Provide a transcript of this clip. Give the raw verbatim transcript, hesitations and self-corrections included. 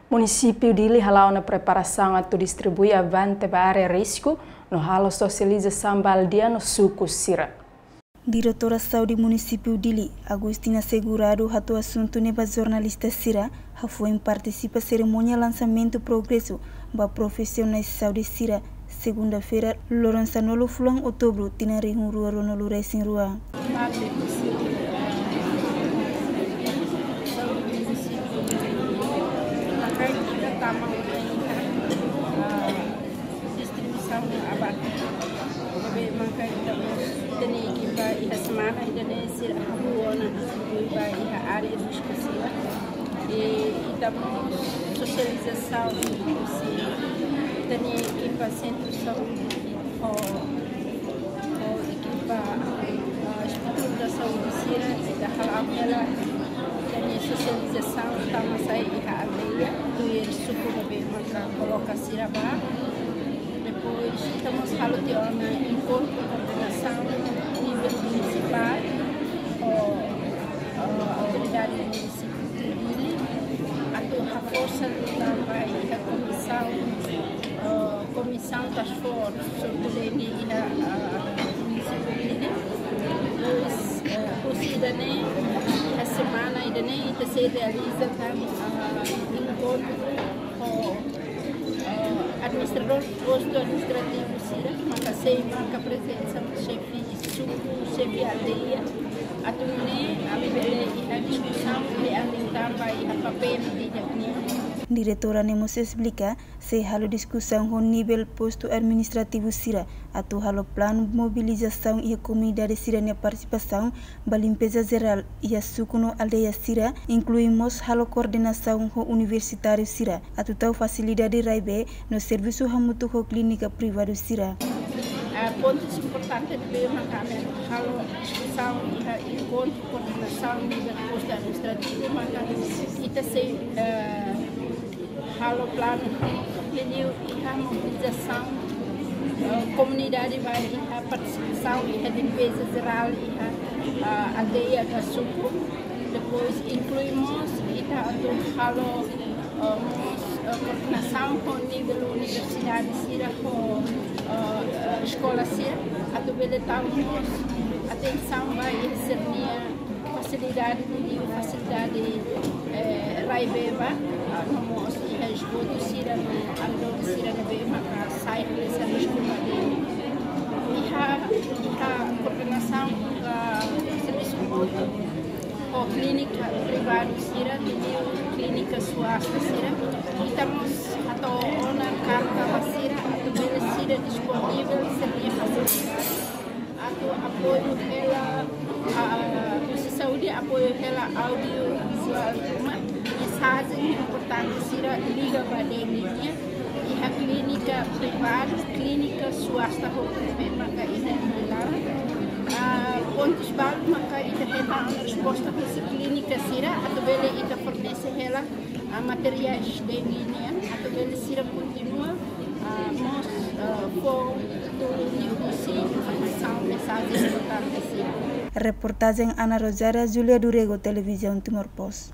Munisípiu Dili hala'o ona preparasaun atu distribui Avante ba área risku no halo sosializasaun ba aldeia no suku sira. Diretora Saúde Munisípiu Dili, Agostina Segurado, hato'o asuntu ne'e ba jornalista sira hafoin partisipa serimónia lansamentu progresu ba profisionais saúde sira, segunda-feira, loron sanulu fulan Outubru, tinan rihun rua ruanulu resin rua. Distribuisaun Avante. Ne'ebé maka ita mós, ita-nia ekipa iha semana ida-ne'e sira hahú ona distribui ba iha área risku sira. I ita mós sosializasaun husi ita-nia ekipa sentru saúde ho, ho ekipa, ah, estrutura saúde sira, ita hala'o hela ita-nia sosializasaun tama sai iha aldeia, tuir suku ne'ebé maka koloka sira ba. Depois, ita mós halo tiha ona enkontru koordenasaun nivel munisipál ho, eh, autoridade munisípiu Dili, atu haforsa liután ba iha komisaun, eh, komisaun task force, sortu deni iha, eh, munisípiu Dili. Depois, eh, husi ida-ne'e, iha semana ida-ne'e, ita sei realiza tan, eh, enkontru ho, eh, administradór postu administrativu sira, maka sei marka prezensa xefe suku, xefe aldeia, atu nune'e ami bele iha diskusaun, bele ami tamba iha papél ida-ne'e. Diretora ne'e mós esplika, sei halo diskusaun ho nivel postu administrativu sira, atu halo planu mobilizasaun iha komunidade sira-nia partisipasaun ba limpeza jerál iha suku no aldeia sira, inklui mós halo koordenasaun ho universitáriu sira, atu tau fasilidade rai-bee no servisu hamutuk ho klínika privadu sira. Ah, pontus importante ne'ebé maka ami halo diskusaun iha enkontru koordenasaun nivel postu administrativu, maka ita sei, eh, halo planu liuliu iha mobilizasaun, eh, komunidade ba iha partisipasaun iha limpeza jerál iha, eh, aldeia ka suku. Depois inklui mós ita atu halo, eh, mós, eh, koordenasaun ho nivel universidade sira ho, eh, eh, eskola sira atu bele tau mós atensaun ba iha sira-nia fasilidade, liuliu fasilidade, eh, rai-bee ba, ah, no mós iha esgotu sira no adutu sira ne'ebé maka sai hanesan risku ba deni. Iha, iha koordenasaun, ah, servisu hamutuk ho klínika privadu sira, liuliu klínika suasta sira. Ita mós hato'o ona karta ba sira, atu bele sira disponivel sira-nia fasilidade atu apoiu hela, ah, husi saúde apoiu hela audiovisuál ruma, mensajen importante sira liga ba deni nian, iha klínika privadu, klínika suasta hotu ne'ebé maka iha Dili laran. Ah, pontus balu maka ita hetan resposta husi klínika sira, atu bele ita fornese hela, ah, materiais deni nian, atu bele sira kontinua, ah, mós, ah, fó tulun liuhusi informasaun, mensajen importante sira. Reportajen Ana Rosária, Júlia do Rego, Televizaun Timor Post.